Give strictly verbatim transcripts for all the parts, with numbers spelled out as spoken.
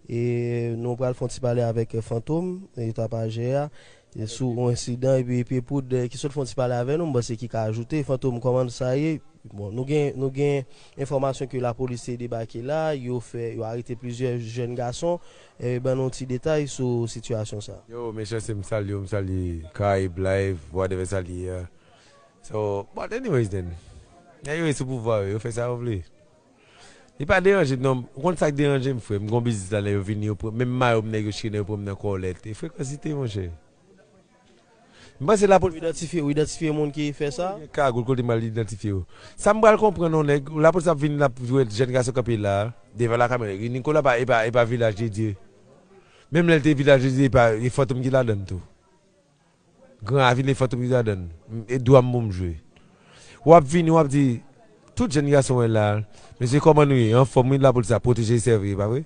E nou pral fè yon ti pale avèk Fantom, e tapajè a, e sou yon ensidan, epi Pye Poud, e ki sot fè yon ti pale avè nou, m panse ki ka ajoute. Fantom, kòman sa ye? Bon, nou gen, nou gen enfòmasyon ke lapolis te debake la, yo fè, yo arete plizyè jèn gason. E ban nou ti detay sou sitiyasyon sa. Yo, mechanse, m salye w, m salye Karayib Live, whatever sa li ye a. So, but anyways then, nèg yo sou pouvwa yo, yo fè sa yo vle. Li pa deranje m non. Ou konn sa k deranje m, frè? M gon biznis la, nèg yo vini, yo pran, menm mayo m, nèg yo chire, nèg yo pran m nan kòlèt. E frekansite, monchè. M panse lapolis. Ou idantifye, ou idantifye moun ki fè sa? Gen kagou l kote m al idantifye yo. Sa m pral konprann, yon nèg, lapolis ap vin, l ap jwenn jèn gason kanpe la, devan lakamera. Nikola pa, e pa, e pa Vilaj de Dye. Menm lè l te Vilaj de Dye, e pa, e Fantom ki ladann tou. Gran Ravin e Fantom ki ladann. E dwa m pou m jwe. W ap vini, w ap di, tout jèn gason wè la, mesye, kòman nou ye? Anfòm, wi, lapolis ap pwoteje e sèvi, e pa vre?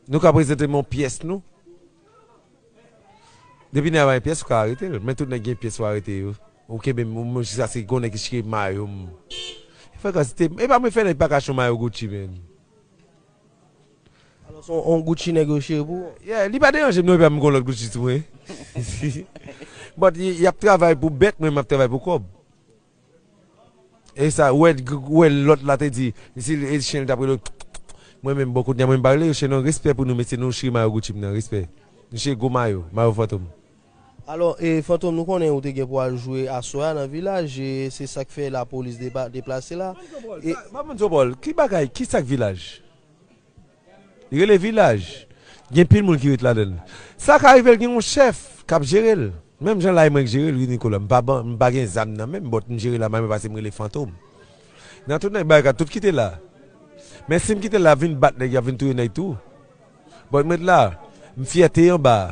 Nou ka prezante m yon pyès nou. Depi nèg la pa gen pyès, ou ka arete l. Men tout nèg gen pyès, ou arete yo. Ou kenbe m, ou menm jiskaske gon nèg ki chire mayo m. Frekansite, e pa mwen fè nèg pa ka achte yon mayo Gucci, man. Alò, se yon, yon Gucci nèg yo chire pou ou? Yeah, li pa deranje m non, epi m gon lòt Gucci sou mwen. But y, y ap travay pou bèt, mwen m ap travay pou kòb. E sa, ou wè, ou wè lòt la te di, si e chen li t ap rele, mwen menm, bon, kounye a mwen m pa rele yo chen non, respè pou nou, mesye, nou chire mayo Gucci m nan, respè. Nou chire gwo mayo, mayo Fantom. Alò, e, Fantom, nou konnen ou te gen pou al jwe aswè a nan Vilaj, e se sa k fè lapolis depa-, deplase la. E pa moun Zobòl, ki bagay, ki sa k Vilaj? Li rele Vilaj. Gen pil moun ki ret ladan l. Sa ka rive l gen yon chèf k ap jere l. Menm jan la e mwen k jere l, wi, Nikola. M pa ban, m pa gen zam nan men m, but m jere la, mwen pase m rele Fantom. Nan tout nèg bagay, tout kite la. Men si m kite l la, ap vin bat nèg, y ap vin touye nèg tou. But m ret la, m fyète anba a.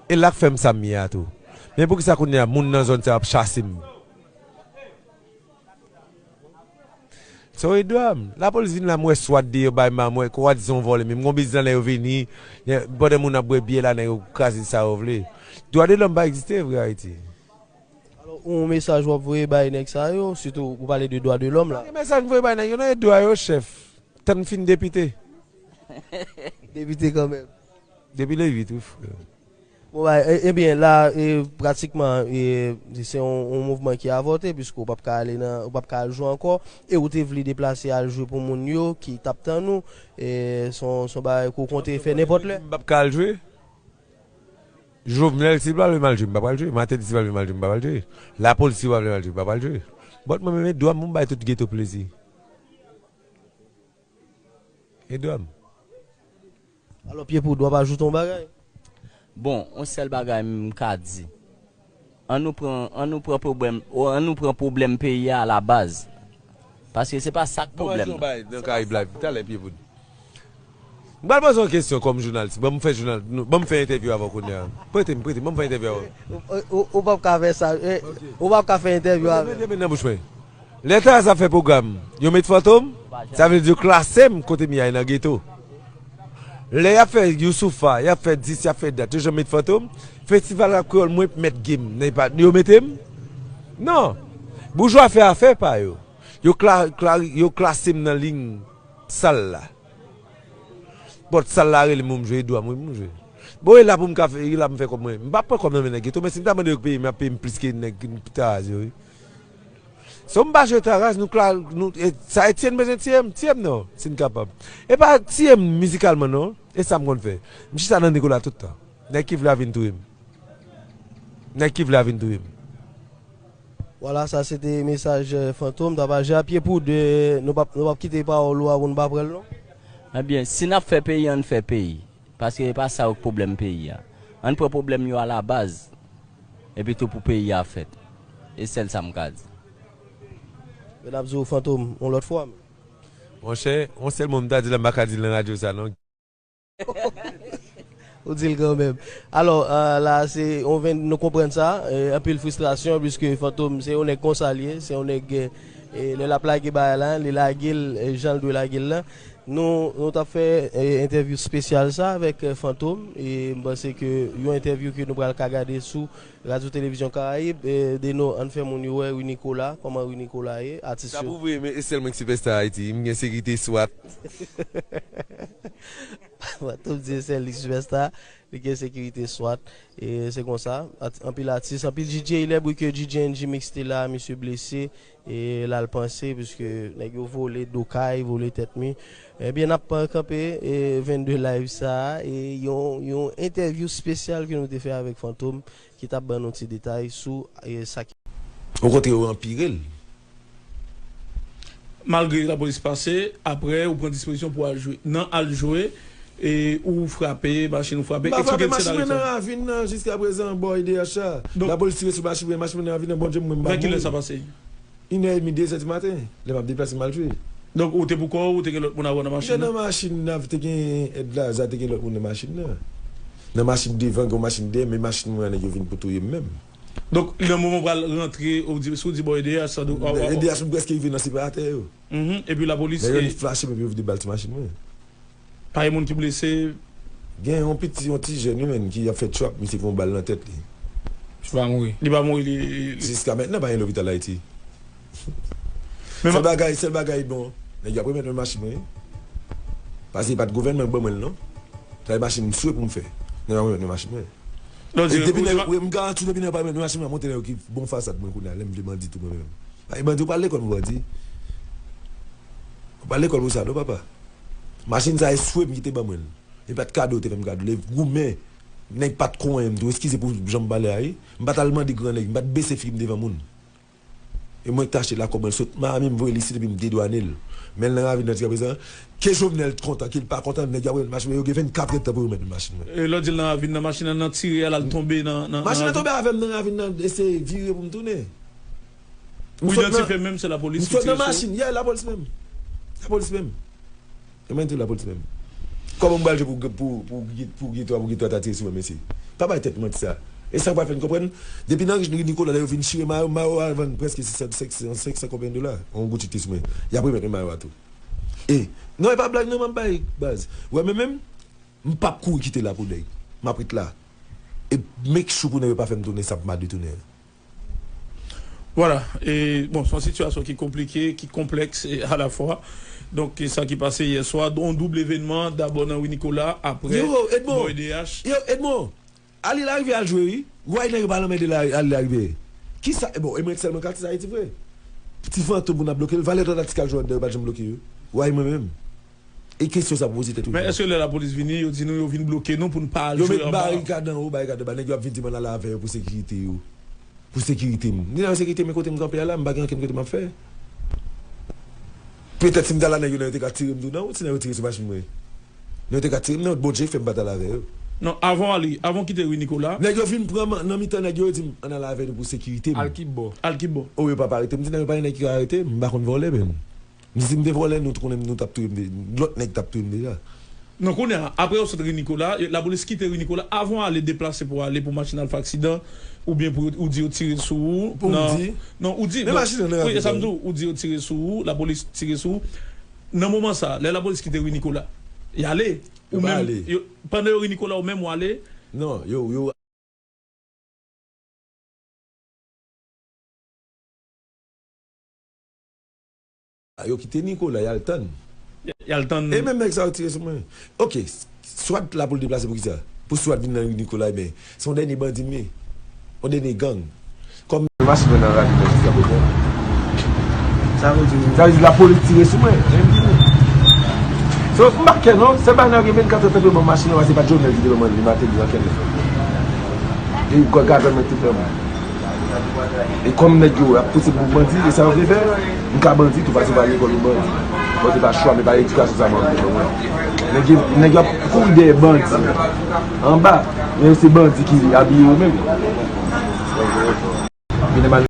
E la k fè m sa m ye a tou. Men poukisa kounye a, moun nan zòn sa yo ap chase m? So, e dwa m. Lapolis vin la, m wè swat deyò bay m, m wè kwa di se yon vòlè, men m gon biznis la, nèg yo vini, pandan moun ap bwè byè la, nèg yo kraze sa yo vle. Dwa de lòm pa egziste vre Ayiti. Alò, yon mesaj w ap voye bay nèg sa yo, sitou ou pale de dwa de lòm la. Pa gen mesaj m voye bay nèg yo, non, e dwa yo, chèf. Tann fin depite. Depite kanmenm. Depi le uit, wi, frè. Bon, bay, e, ebyen, la, e, pratikman, e, se yon, yon mouvman ki avòte, piske w p ap ka ale nan, w p ap ka al jwe ankò, e ou te vle deplase al jwe pou moun yo ki t ap tann ou, e, se yon, se yon bagay ke w konte fè nenpòt lè. M p ap ka al jwe? Jovenel, si l pa vle m al jwe, m pa pral jwe. Martelly, si l pa vle m al jwe, m pa pral jwe. Lapolis, si yo pa vle m al jwe, m pa pral jwe. But mwen menm, e dwa m pou m bay tout geto plezi. E dwa m. Alò, Pye Poud, w ap ajoute yon bagay? Bon, yon sèl bagay m ka di. An nou pran, an nou pran pwoblèm, o, an nou pran pwoblèm peyi a alabaz. Paske se pa sa k pwoblèm nan. Nan Karayib Live, talè, Pye Poud. M pral poze yon kesyon kòm jounalis. Ban m fè jounal, nou, ban m fè entèvyou avè w kounye a. Prete m, prete m, ban m fè entèvyou avè w. Ou, ou, ou p ap ka fè sa, eh, ou p ap ka fè entèvyou avè m. Mete men nan bouch mwen. Lè Taraz ap fè pwogram, yo met Fantom, sa vle di yo klase m kote m ye a nan geto. Lè y ap fè Youssoupha, y ap fè dis, y ap fè dat, yo janm met Fantom. Festival rap kreyòl, mwen mèt game, nan pa, yo mete m? Non. Boujwa fè afè pa yo. Yo kla-, kla-, yo klase m nan liy sal la. But sal la rele m pou m jwe, e dwa m wi pou m jwe. Bon, e la pou m ka fè, e la pou m fè kòb mwen. M p ap pran kòb nan men nèg geto, men si m ta mande yo peye m, y ap peye m plis ke nèg Taraz yo, wi. So m pa jwe Taraz, nou kla-, nou, e, sa Etienne bezwen tiye m, tiye m non, si n kapab. E pa tiye m mizikalman non, e sa m konn fè. M chita nan Nikola tout tan. Nèg ki vle a vin touye m. Nèg ki vle a vin touye m. Vwala, sa se te mesaj, eh, Fantom, tapajè a Pye Poud, eh, nou p ap, nou p ap kite pawòl ou a pou nou pa pran l non. Ebyen, si n ap fè peyi, ann fè peyi. Paske e pa sa yo k pwoblèm peyi a. Ann pran pwoblèm yo alabaz. Epi tou pou peyi a fèt. E sèl sa m ka di. Men n ap di w Fantom yon lòt fwa. Monchè, yon sèl mo m ta di la, m pa ka di l nan radyo sa non. Ou di l kanmenm. Alò, eh, la, se, on ven, nou konprann sa, eh, anpil fristrasyon, piske Fantom, se yon nèg konsa l ye, se yon nèg, eh, lè l ap lage bagay la, li lage l, eh, jan l dwe lage l la. Nou, nou t ap fè, eh, entèvyou espesyal sa avèk, eh, Fantom, e m panse ke yon entèvyou ke nou pral ka gade sou Radyo Televizyon Karayib, eh, Deno, ann fè moun yo wè Rinicolas, kòman Rinicolas ye, atis yo. Sa pou vre, men e sèl mwen ki sipèsta Ayiti, m gen sekirite swat. Fantom di se li sipèsta, li gen sekirite swat. E se konsa, at- anpil atis, anpil D J, lè bri ke D J N G Mix te la, misye blese, e l al panse, piske nèg yo vole do kay, vole tèt mi. Ebyen, n ap kanpe e vennde live sa a, e yon, yon entèvyou espesyal ke nou te fè avèk Fantom, ki t ap ban nou ti detay sou e sa ki. Ou kontre yo anpire l. Malgre lapolis pase, apre ou pran dispozisyon pou al jwe. Nan al jwe, e ou frape, machin ou frape. M pa frape, eksplike m machin mwen nan ravin nan jiskaprezan, bò E D H la. Donk, lapolis tire sou machin mwen, machin mwen nan ravin nan, Bondye mwen m pa mouri. Vè kilè sa pase? Inè edmi, dezè di maten, lè m ap deplase m al jwe. Donk, ou te pou kò w, ou te gen lòt moun avè w nan machin nan? Nan machin nan, te gen èd la, te gen lòt moun nan machin nan. Nan machin devan, gen yon machin dèyè, men machin mwen an, nèg yo vin pou touye m menm. Donk, nan moman w pral rantre, ou di, si w di bò E D H, sa dwe. E D H, m prèske rive nan separatè yo. Mhm, epi lapolis. Nèg yo vin flache m, epi yo vide bal sou machin mwen. Pa gen moun ki blese? Gen yon piti, yon ti jèn wi, menn, ki ap fè trap, misye pran yon bal nan tèt li. Li pa mouri? Li pa mouri, li, li, li. Jiska mentnan, pa gen lopital Ayiti. Men sèl bagay, sèl bagay, bon, nèg yo ap remèt mwen machin mwen, wi. Paske e pa t gouvènman k ban mwen l, non. Sa se machin m swe pou m fè. Nèg yo ap remèt mwen machin mwen. Non, e depi nèg, wi, m garanti w, depi nèg yo pa remèt mwen machin mwen, montre nèg yo ki bon fasad mwen kounye a, lè m vle bandi tou mwen menm. Ay, bandi, ou pa al lekòl pou bandi. Ou pa al lekòl pou sa, non, papa. Machin sa, e swe m ki te ban mwen l. E pa t kado, te fè m kado. Lè goumen, nèg pa t konyen m tou. Eskize pou jan m pale a, wi. M pa t al mande gran nèg, m pa t bese figi m devan moun. E mwen ki t achte l a kòb mwen, l sot Miami, m voye l isit epi m dedwane l. Men l nan ravin nan jiskaprezan. Ke Jovenel kontan, ke l pa kontan, nèg yo ap remèt machin mwen, yo gen vennkat èdtan pou yo remèt mwen machin mwen. E lè w di l nan ravin nan, machin nan, nan tire a, l al tonbe nan, nan, nan ravin? Machin nan tonbe avè m nan ravin nan, eseye vire pou m tounen. Ou idantifye menm se lapolis ki tire sou ou? M sot nan machin, yeah, lapolis menm. Lapolis menm. E mwen di w lapolis menm. Kòman m pral jwe pou, pou, pou, pou Gito a, pou Gito a ta tire sou mwen, mesye? Pa bay tèt manti sa. E sa k pral fè n konprann, depi nan ri Nicolas, lè yo vin chire mayo, mayo a vann prèske senk san, senk san, senk san konbyen dola? Yon goud chite sou mwen. Y ap remèt mwen mayo a tou. E, non, e pa blag non, m ap bay, baz. Ou wè, men menm, m p ap kouri kite la pou nèg. M ap ret la. E make sure pou nèg yo pa fè m tounen sa m pa dwe tounen an. Vwala, e, bon, se yon sitiyasyon ki konplike, ki konplèks, e, alafwa. Donk, e sa ki pase yè swa, yon doub evènman, dabò nan ri Nicolas, apre, yo, Edmond, bò E D H. Yo, Edmond, Ali larive al jwe, wi. Why nèg yo pa lanmède la, Ali larive? Kisa, e bon, e mwen sèlman k atis Ayiti vre. Ti Fantom pou n ap bloke l, valè lòt atis k al jwe anndan yo pa t janm bloke yo. Why mwen menm? E kesyon sa pou poze tèt ou. Men èske lè lapolis vini, yo di nou yo vin bloke nou pou n pa al jwe anba? Yo met barikad anwo, barikad anba. Nèg yo ap vin di m ann ale avè yo pou sekirite yo. Pou sekirite m. Ni nan sekirite, men kote m kanpe a la, m pa gen ankenn kote m ap fè. Petèt si m ta la, nèg yo, nèg yo te ka tire m tou nan wout, si nèg yo tire sou machin mwen. Nèg yo te ka tire m nan wout, Bondye fè m pa t al avè yo. Non, avan w ale, avan w kite ri Nicolas. Nèg yo vin pran m nan mitan nèg yo, yo di m ann ale avè nou pou sekirite m. Al ki bò? Al ki bò? O, yo pa arete m, m di nèg yo pa gen nèg ki ka arete m, m pa konn vòlè, menn. M di si m te vòlè, nou t konnen nou t ap touye m de-, lòt nèg t ap touye m deja. Non, kounye a, apre yo sot ri Nicolas, lapolis kite ri Nicolas, avan w ale deplase pou w ale pou machin al fè aksidan, oubyen pou ou di yo tire sou ou. Pou m di? Non, ou di, men non, machin nan wi, e sa m di w, ou di yo tire sou ou, lapolis tire sou ou. Nan moman sa, lè lapolis kite ri Nicolas, y ale. Ou menm, yo, pandan yo ri Nicolas, ou menm w ale? Non, yo, yo A, yo kite Nicolas, y al tann. Y al tann. E menm nèg sa yo tire sou mwen. Oke, s-, swat la pou l deplase pou kisa? Pou swat vin nan ri Nicolas, ebyen, se yon dènye bandi m ye. Yon dènye gang. Kòm machin mwen nan ravin nan jiskaprezan. Sa vle di, sa vle di lapolis tire sou mwen. So, m pa kè non, se pa nan gen vennkat èdtan pou yo ban m machin nan, se pa t Jovenel ki te ban mwen li, Martelly, nan kè l. E gade mwen te fè mwen. E kòm nèg yo ap pouse m pou bandi, e sa yo vle fè, m ka bandi tou, paske m pa lekòl pou bandi. Bon, se pa chwa m, e pa edikasyon sa mwen te fè mwen. Nèg yo, nèg yo ap kouri dèyè bandi anba, men se bandi ki abiye yo menm. Vin mal.